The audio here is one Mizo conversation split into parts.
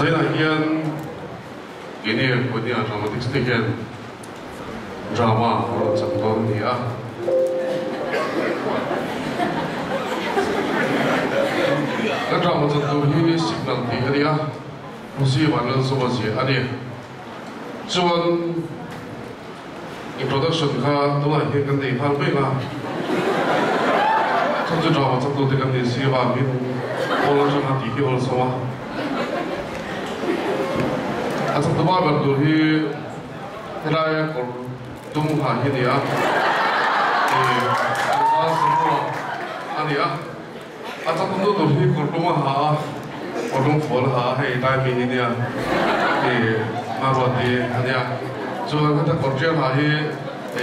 Zainah hian keini Pawnia Dramatics te hian drama a rawn chang dawn a ni a. Kan drama chan tur hi Signal tih a ni a, Pusi Vanlalzuma ziah a ni. Chuan introduction kha tunah hian kan nei nghal mai a, chhan chu drama changtute kan ni si avangin hall atanga tih hi awlsam a. A changtupa ber tur hi helaia kawr dum ha hi a ni a, ih tlangval Samuel a ni a. A chaknu tur hi kawrlum a ha a, kawrlum fual a ha a, hei tlai mi hi nia i Maruati a nia. Chuan heta kawr tial ha hi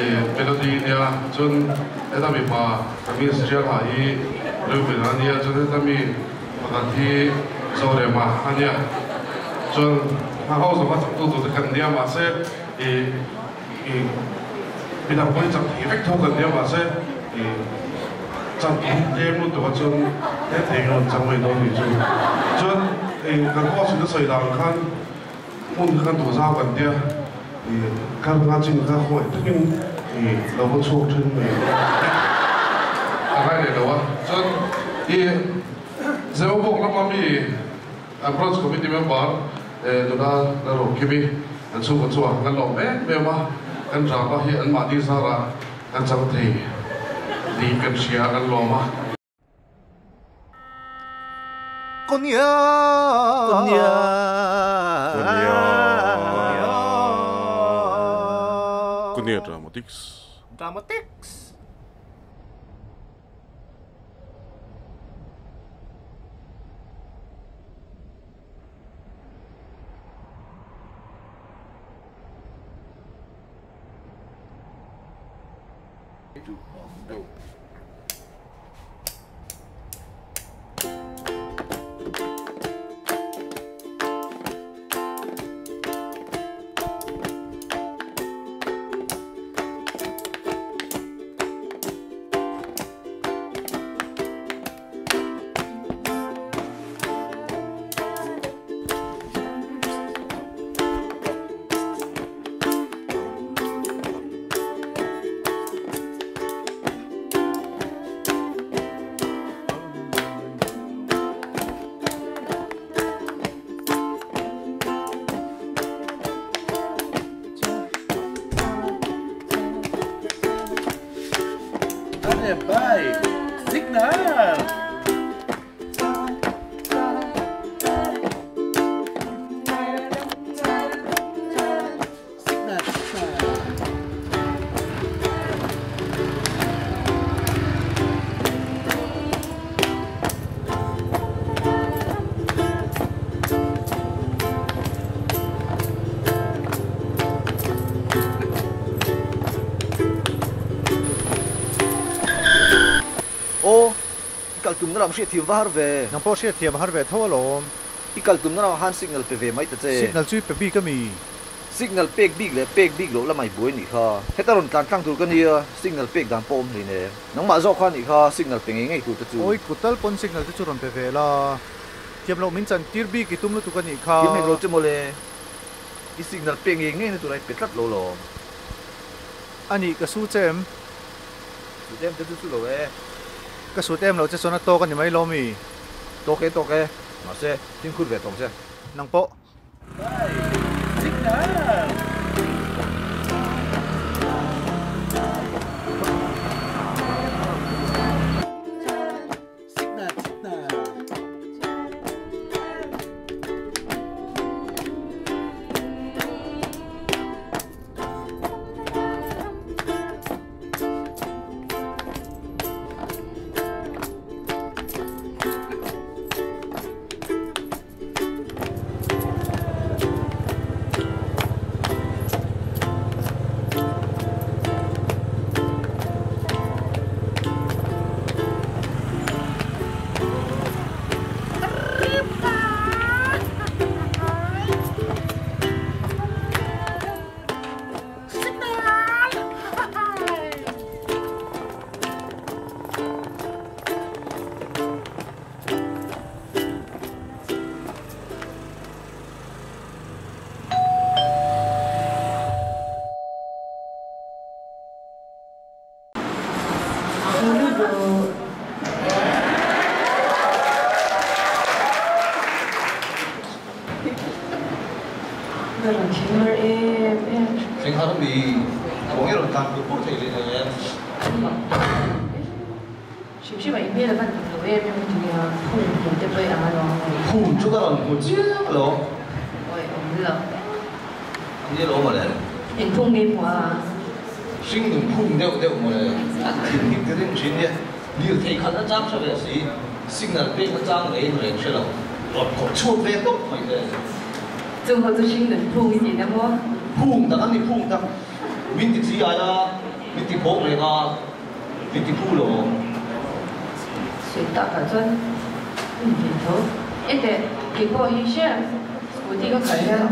i Melody nia, chuan heta mipa kamis tial ha hi Reuben a nia, chuan heta mi pakhat hi Zorema a nia. Chuan hna ho zawng a chaktu tur te kan nia mahse i I midang pawh hi chak thei vek tho kan nia mahse i chak hi tlem lutuk a chuan he thei hi rawn chang mai dawn nih chu. Chuan i kan host in a sawi dan khan hmun kha kan duh zau kan tia i kar nga chin kha khawngaih takin i lo va chhuak then mai a ngai leh lo a. Chuan i Zemabawk lama mi An Branch Committee member nula Lalruakimi an chhungkaw chuan kan lawm em em a, kan drama hi anmahni zarah kan chang thei niin kan hria a, kan lawm a. Konya Konya Konya Konya Dramatics Dramatics. Ane bye. Signal. Signal. Aw, i kal tumna lam hriat thiam va har ve. Nang pawh hriat thiam a har ve tho alawm. I kal tumna lamah khan signal pe ve mai ta che. Signal chu i pe bik a mi? Signal pek bik leh pek bik loh lamah i buai nih kha. Heta rawn tlan tlang tur ka nia, signal pek dan pawh awm hlei nen. Nangmah zawk kha nih kha signal pe ngei ngei tur te chu. Awi, kut tal pawn signal te chu rawn pe ve la. Thiam loh min chan tir bik i tum lutuk a nih kha. Thiam hek lo che mawle. I signal pek ngei ngei na tur a i pe tlat lo lawm. A nih ka su che em? Sut em te chu su lo e. Ka sut em lo che chuan a tawk a ni mai lo mi? Tawk e tawk e. Mahse, fimkhur ve tawng che. Nang pawh. Bye. Signal. Signal signal. Ka rawn thleng har em em. Thleng har mi a bawng i rawn tlan pur pur thei leh em. Hrim hrim a i hmel a van dik lo em em ti nia, phung hmu te pawh i ang alawm. Phung chu ka rawn hmu chiang alawm. Awi awm lo. A ni alawm mawle. Eng phung nge hmu a? Hringnun phung deuh deuh mawle. An thin hi ti ring thin nia. Lirthei khat a chang hre ve si, signal pek a chang reng reng hre lo. Rawn khawp chhuak ve tawp mai te. Chung ho chu hringnun phung i tih na maw? Phung tak an ni phung tak. Min ti chi ai a, min ti phawk reng a. Min ti phu lo awm. Sawi takah chuan min ve tho. Enteh, kei pawh hi hre scooty ka khalh hian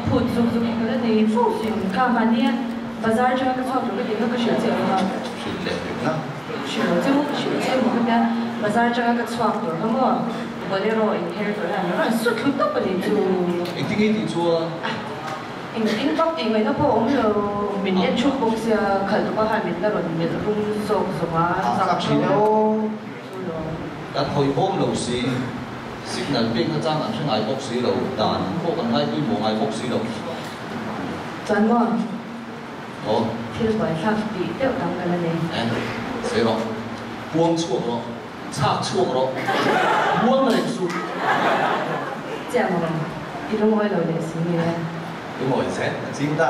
phut zuk zuk hi ka la nei fo sin. Kha mahnia bazar atanga ka chhuak tur ka tih kha ka hrilh che awm a. Hrilh leh vek na. Hrilh lo che maw ka hrilh che maw ka tia bazar atanga ka chhuak tur kha maw bolero inher tur hian rawn sut thlu tawp a ni chu. Engtin nge tih chuan? Engtin vak tih ngaihna pawh a awm lo, min en thup bawk sia, khalh tupa khan min la rawn melh rum zawk zawk a, zak thin e aw. Kan hawihhawm lo si, signal pek na chang an hre ngai bawk si lo, dan pawh kan ngai pawimawh ngai bawk si lo. Chuan maw? Aw. Thil buaithlak tih deuh dang ka la nei. Eh, sawi rawh. Puang chhuak rawh. Chhak chhuak rawh. Muang reng suh. Chiah maw? I lungawi lo leh si nge? Lungawi che, a ching ta.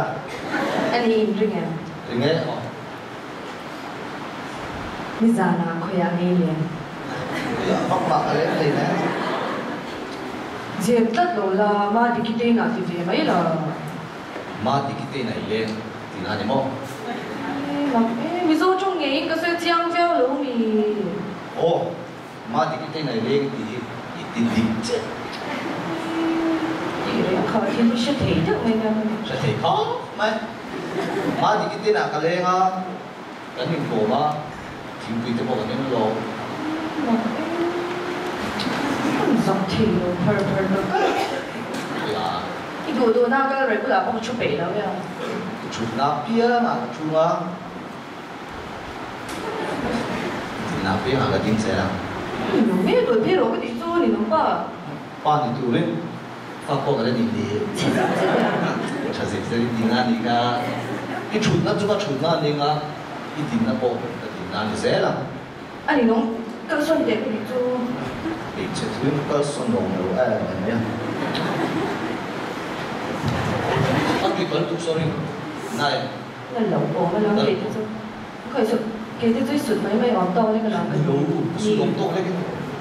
A ni in ring em? Ring e, aw. Nizanah khawiah ngei lem? Khawiah vak mah ka lem thei nen. Zep tlat lo la, ma diki te inah ti ve mai la. Ma diki te inah i leng tih na ni maw? E mak e, Mizo tawng ngeiin ka sawi chiang viau lo mi. Aw, ma diki te inah i leng tih hi i ti dik chiah. Tih reng kha thil hi hre thei deuh mai nia ka ni. Hre thei khawp mai. Ma diki te inah ka leng a, kan inkawm a, thingpui te pawh kan en lo. Mak e, kan zak thei lo phar phar tak a. Nia. I duh duhna kal rei bulah pawh ka thu peih lo nia. Ka thutna piangah ka thu a, thutna piangah ka ding zel a. Ni lo nge duat phei rawh ka tih chu ni lo pa. Pa ni turin fa pawh ka la ni hle. Chhe zek zek e a. Tha zek zek i ding a ni kha. I thutna chu ka thutna a ning a, i dinna pawh ka dinna a ni zel a. A ni nung, kal sawn teh ka tih chu. Hmeichhe thuin kal sawn awm lo em em mai a. A ti kal tuk sorry nai. Na lo awm a lo kei te chu khawi chu kei te chu i sut mai mai awm tawk lek a lo ka ni. Ni lo, ka sut awm tawk lek in.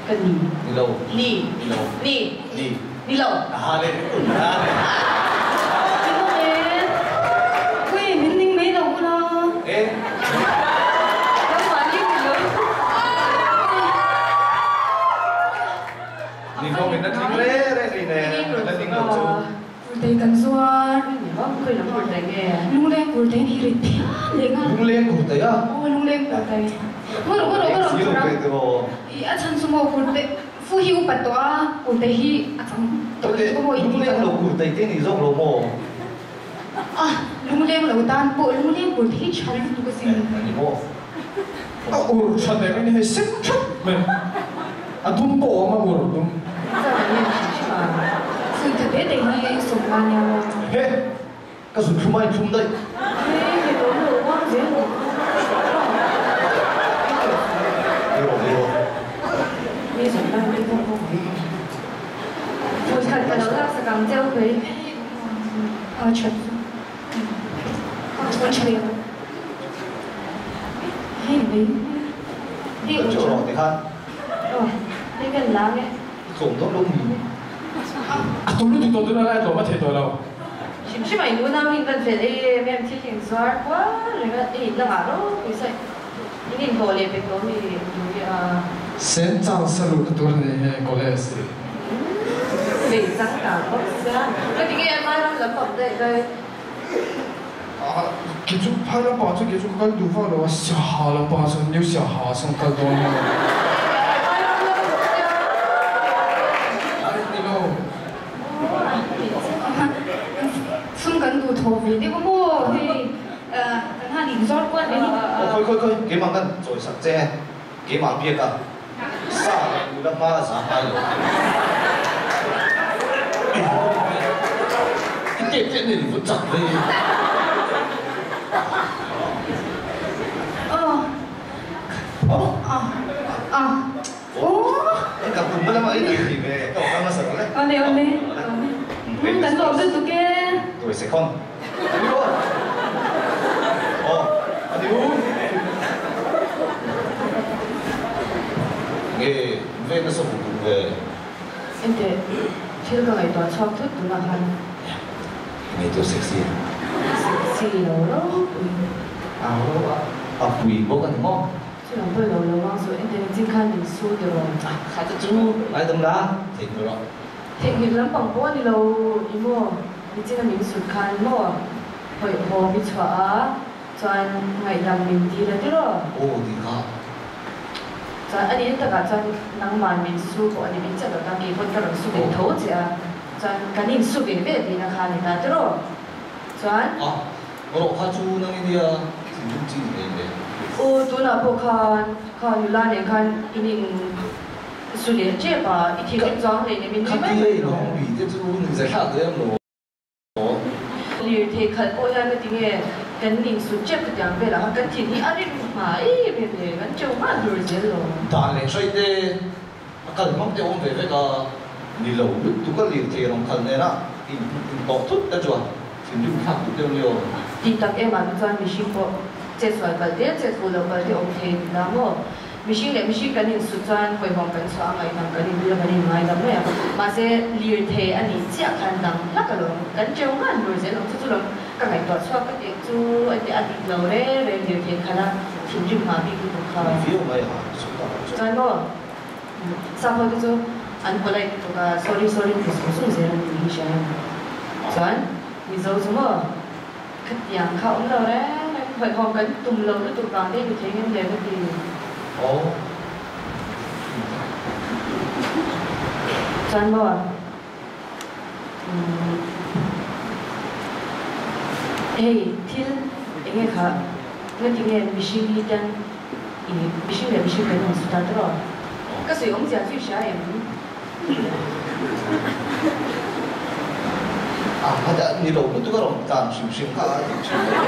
Ka ni. Ni lo. Ni. Ni lo. Ni. Ni. Ni lo. Aha le. Aha le. Ni lo e. Ui, min ning mai lo ula. E. Nangmah ning ni lo. Ni ho min na tling re re hlei ne. Na ning lo chu. Kurtei kan zuar. Ni ho, khawi lam kurtei nge? Lungleng kurtei ni rit phian leh nga. Lungleng kurtei a? Aw, lungleng kurtei. Ngaw rawh, ngaw rawh, ngaw rawh. Eng si lo pe tiraw? I a chhan chu maw kurtei. Fu hi upat tawh a, kurtei hi a chang tawh Tute, chu maw i ti lungleng lo kurtei te ni zawk lo maw? A, lungleng lo tan pawh lungleng kurtei hi tha lutuk a sin. A ni maw? A ur tha ber in hei sem thap mai. A dum pawh awm a ur dum. Fun tha te te hi sawm nga nia maw? He! Ka zut thlum a in thlum daih. Tlawm dawn lo mi. A tum lutuk tawh tuna lai tlawm a thei tawh lo. Hrim hrim a in unau hi in van fel em em thil hi in zuar kual reng a i in la ngah ropui sawi in in hlawh leh pek lo mi duh hi a. Sen chang sa luhna tur a ni he college hi. Vei chang kang bawk sia. Ka ti nge a hmai ram lam pang daih daih. Kei chu phai lampang ah chuan kei chu ka kal duh vak lo a, Siaha lampang ah chuan New Siaha ah chuan kal dawn lo. Sum kan duh thaw ve deuh a maw hei kan han inzawr kual ve ni. Aw khawi khawi khawi keimah kan chawisak che keimah biak a sa leh nula hma a zah ngai lo. I Pek te nen va chak ve. Ka tum na lamah in an ti ve ka awm hmasa lo le. Awle awle awle kan lawm lutuk e. Tawi second. Ani u. Aw ani u. Nge ve nasa vuk vuk ve. Enteh thil ka ngaihtuah chhuak thut tunah khan. Ngaihtuah sexy. Sexy lo ropui. Au ro a a pui bawk a ni maw? Chulawm pawh lo lo vang suh enteh ni ching khan min su ti rawn. A kha te chu ngaidam la theihnghilh rawh. Theihnghilh lampang pawh a ni lo i maw? Nichina min sut khan maw hawihhawm i chhuah a chuan ngaihdam min dil a tiraw? Aw ti kha. Chuan a nih takah chuan nangman min su pawh a ni min chat ta kei pawn ka rawn su ve tho che a chuan kan in su ve ve tihna kha a ni ta tiraw? Chuan. A, rawh kha chu nang i nia thinlung chi ni hle. Aw tunah pawh khan kha nula nen khan in in su leh tep a i thinrim chuang hlei nen min nui mai mai lo. Khatia i lawng bih te chu ni zai thlak daih ang lo. Lirthei khalh pawh hian ka ti nge kan ning sut tep ka tiang velah khan kan thin hi a rim hma em em le kan teuh nghal hlur zel lo. Dan leh hrai te a kal hmang te a awm ve vek a, ni lo lutuk a lirthei rawn khalh nena in in tawh thut te chuan thinrim thlak duh deuh ni aw. Tih tak em ah te chuan mihring pawh chetsual palh te chetfuh loh palh te awm thei ni ta maw? Mihring leh mihring kan insut chuan hawihhawm kan chhuah a, ngaihdam kan inbul a kan inngaidam mai a. Mahse, lirthei a nih chiah khan dang hlak alawm. Kan cheu ngan lur zel ang chu chu lawm ka ngaihtuah chhuak ka tih chu a ti a dik lo reng reng lirthei khala thinrim hma bik lutuk kha. Viau mai a, sawi tak ang chu. Chuan maw, sap ho te chu an polite lutuk a, sorry sorry ti sung sung zel an ni hi hria em. Chuan Mizo chu maw. Khatiang kha awm lo reng reng, hawihhawm kan tum lo lutuk vang te ni thei ngem le ka ti. Aw. Chuan maw umm hei thil enge kha ngati nge mihring hi ten i mihring leh mihring kan insu ta tawh a? Ka sawi awmzia chu i hria em? A hmata ni lo lutuk a rawn tlan hrim hrim kha a tih thin lo.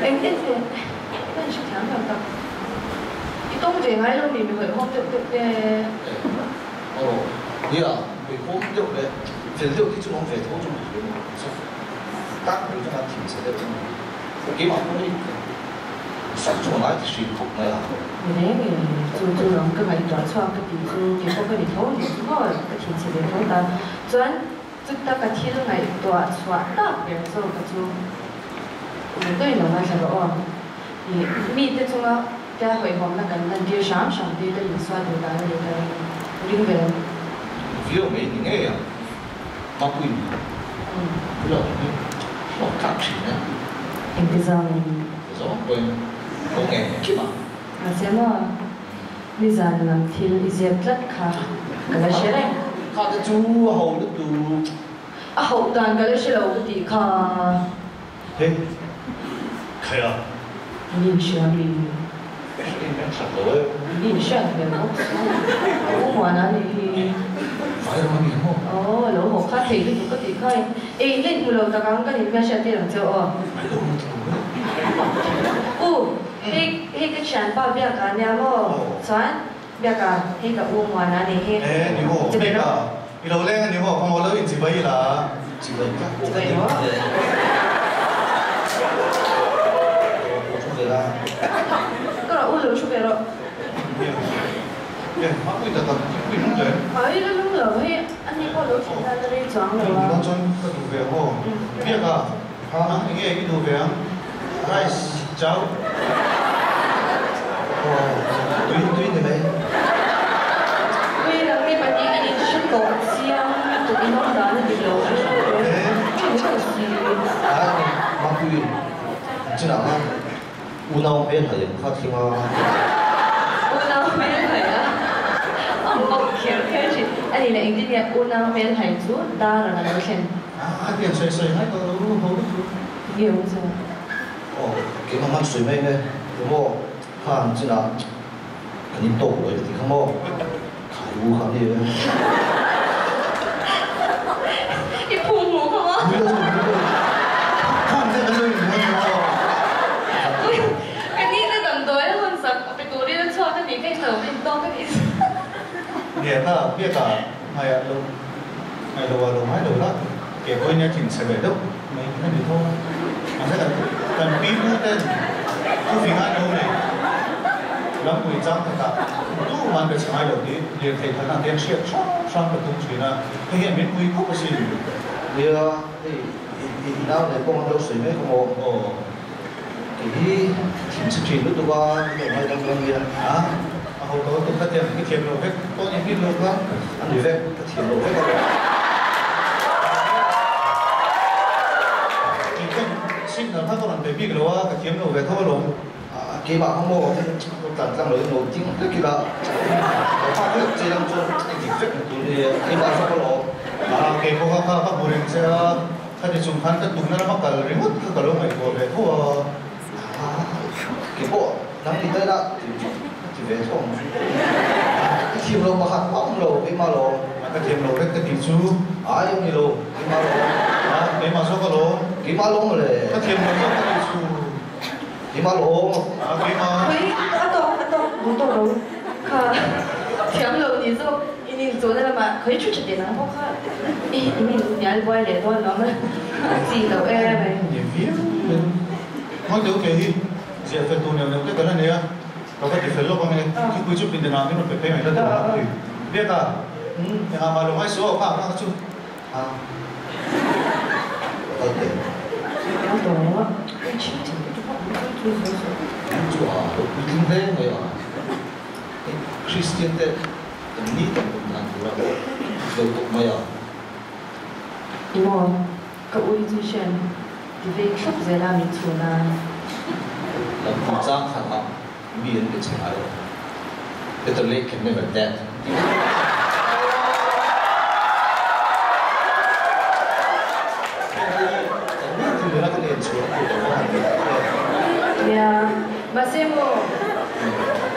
Eng en teh ka in hrethiam lo tak. I tawng ve ngai lo mi mi hawihhawm deuh deuh te. Aw nia hawihhawm deuh leh fel deuh te chu an awm ve tho chu ni hle mai. Tak ber chuan an thinchhe deuh chu ni. Keimah pawh hi sak chu a ngai ti hrin khawp mai a. Ni reng e, chu chu lam ka ngaihtuah chhuak ka tih chu kei pawh ka ni tho ni chu maw ka thinchhe ve tho ta. Chuan chuta ka thil ngaihtuah chhuah tak ber zawk ka chu eng tawhin lo ngaithla rawh aw. Ih mite chunga tia hawihhawmna kan lantir hram hram te ka insual duh dan a ni ka ring ring ve lo. Viau mai ni ngei ang. Mapui lo hi hlawk tlak thin e. Engti zawngin? Zawng pawhin ko nge kim a. Mahse maw, nizan lam thil i zep tlat kha ka la hre reng. Kha te chu a ho lutuk. A hoh dan ka la hre lo ka tih kha. He, khaia. Min hria mi. Hring kan that lo e. Min hriat hmel bawk si. Ka u Muana nih hi. Vai ram a ni maw? Aw, lo haw kha thei lutuk ka tih kha in ei hlen hmu lo tak ang kan in hmel hriat tir ang che aw. Ai lo lutuk e. U, hei hei ka thianpa Biaka ania maw? Chuan Biaka, hei ka u Muana nih hi. E, ni maw? Biaka, i lo leng a ni maw? Ka maw lo in chibai la. Chibai ka pawh ka ni le. Lo thu ve la. Ka rawh u lo thu ve rawh. E, a pui tak a, i pui lung le. A, i la lung lo, hei a ni pawh lo thlen dan a rei chuang lo a. Nula chuan ka duh ve ang aw. Biaka, ha, enge i duh ve ang? Rice, chau. Aw, tui tui ni mai. Ui, nangni pahnih in inhre tawh chiang lutuk in awm dan a dik lo reng reng. Ni lo si. A, Mapui, chinah khan unau hmel hai ang kha thleng a. Unau hmel hai a? A bawk kher kher thin. A nih leh engtin nge unau hmel hai chu dar ang a lo thlen? A, tiang sawi sawi ngai tawh lo, ho lutuk. Nge awm chu? Aw, keimah hman sawi mai nge, emaw khan chinah kan in tawk lo e ka ti kha maw, khai u kha ni e. Nge kha biaka ngai ah lo ngai lo ah lo ngai lo la ke pawhin a thin chhe ve deuh mai a ni tho a. Mahse kan kan pi pu ten thu fing a no nei lampui chang khatah tu man be chhe ngai lo tih lirthei khalhna te an hriat hrang hrang ka tum thin a, hei hian min pui khawp asin. Nia, hei i nau nei pawh an lo sawi mek a maw? Aw. Kei hi thin chhe thin lutuk a, min lo ngaidam dawn nia. A, a ho tawh tuk ka tiang i thiam lo vek pawh ni hming lo kha. A ni vek, ka thiam lo vek a lo. Kei chuan signal kha ka rawn pe bik lo a, ka thiam lo ve tho alawm. A, keimah kha maw lo tlan tlang loin lo ding hlek ila, ka pa vek che lang chuan a dik vek ang tur nia, keimah zawk alawm. A, kei pawh kha kha ka hmu reng che a. Khati chung khan ka tumna lama kal ringawt kha ka lo ngaihtuah ve tho a. Kei pawh nang ni daih la ti chu ka ti ve tho ang chu. Ka thiam lo pakhat pawh awm lo, keimah lawm. A ka thiam lo vek ka tih chu. Ai awm ni lo, keimah lawm. A keimah zawk alawm. Keimah lawm mawle. Ka thiam lo zawk ka tih chu. Keimah lawm. A keimah. Pui a tawk a tawk duh tawh lo kha thiam lo ni zawk. In inchawhna lamah khawi thu tha teh nang pawh kha i in inhnial buai leh dawn lo ang a chi loh em ai. Ni viau in ngawi deuh kei hi ziah fel tur neuh neuh te kan la nei a, ka va ti fel lawk ang e, thupui chu pindanah min rawn pe phei mai la tih ang a ti. Biaka, engah mah lo ngaisuah aw kha ang kha chu. A kal teh. A tawh a, ui chhing chhing te pawh an sawi chu sawi sawi. Chu a lo puitling hle mai a, Kristian te Kan ni tak awm dan tura lo tawp mai a. Emaw, ka ui chu hrian ti vei thlap zel a min chhun a. Lam pui chang khat ah mi an be che ngai lo. Better late can never dead tih mai. Heng hi kan ni tin nuna kan en chhuah tur lo a han ni tak e. Nia, mahse maw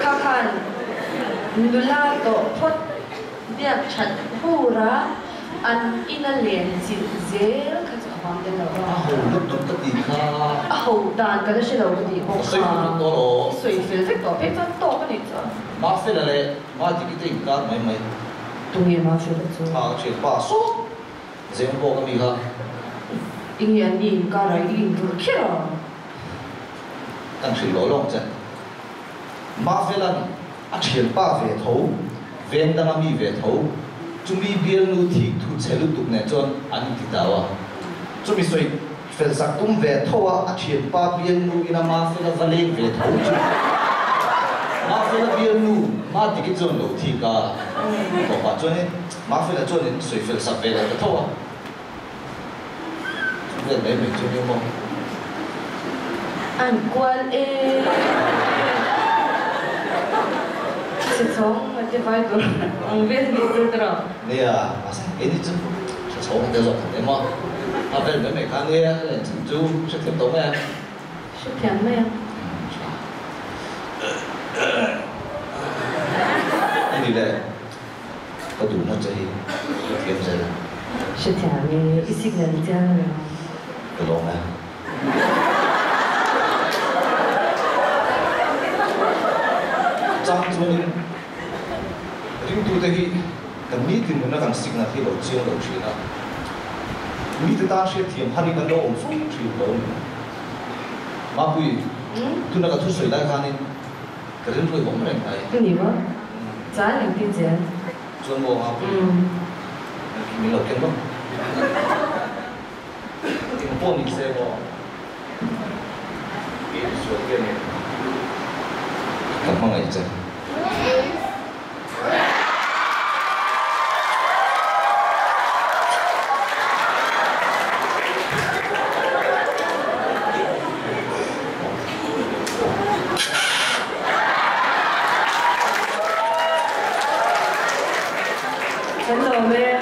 kha khan Nula tawh phawt biak that hur a, an ina len chilh zel kha chu a vang tel lo. A ho lutuk ka tih kha. A ho dan ka la hre lo ka tih bawk kha. Ka sawi fel vek tawh alawm. I sawi fel vek tawh phei chuan tawk a nih chuan. Mafela leh Madiki te inkar mai mai. Tunge Mafela chu? Kha ka thian pa sawt zeng bawk a mi kha. Enge an ni inkar ah i inrulh kher a? Kan hrilh lawh lawng che. Mafelan a thianpa ve tho, veng danga mi ve tho, chumi bialnu thik thu chhe lutuk nen chuan an inti tau a. Chumi sawi fel sak tum ve tho a, a thianpa bialnu ina Mafela va leng ve tho chu Mafela bialnu Madiki chuan lo thik a, tawpah chuanin Mafela chuan in sawi fel sak ve leh ta tho a. Chu vel mai mai chu ni maw? An kual e. Chhe chhawng a ti vai tur ang vel ni chu tawh. Nia, mahse keini chu chhe chhawng a tel zawk khat em a. A vel mai mai kha nia a len chhan chu hrethiam tawh mai a. Hrethiam mai a. Tha. A ni le. Ka duhna che hi ka thiam zel a. Hrethiam e, i signal chiang lo. Ka lawm e. Chang chuanin ringtute hi kan nitin nuna kan signal hi lo chiang lo thin a, mite tan hriatthiam harin an lo awm fo thin lo a ni. Mapui, tuna ka thusawi lai khanin Ka rilru i awm reng mai. Ka ni maw? Chuan engtin zel? Chuan maw a pui min lo ken maw? Eng pawh ni se maw? Kei misual hian in ka hmangaih che. Kan lawm e.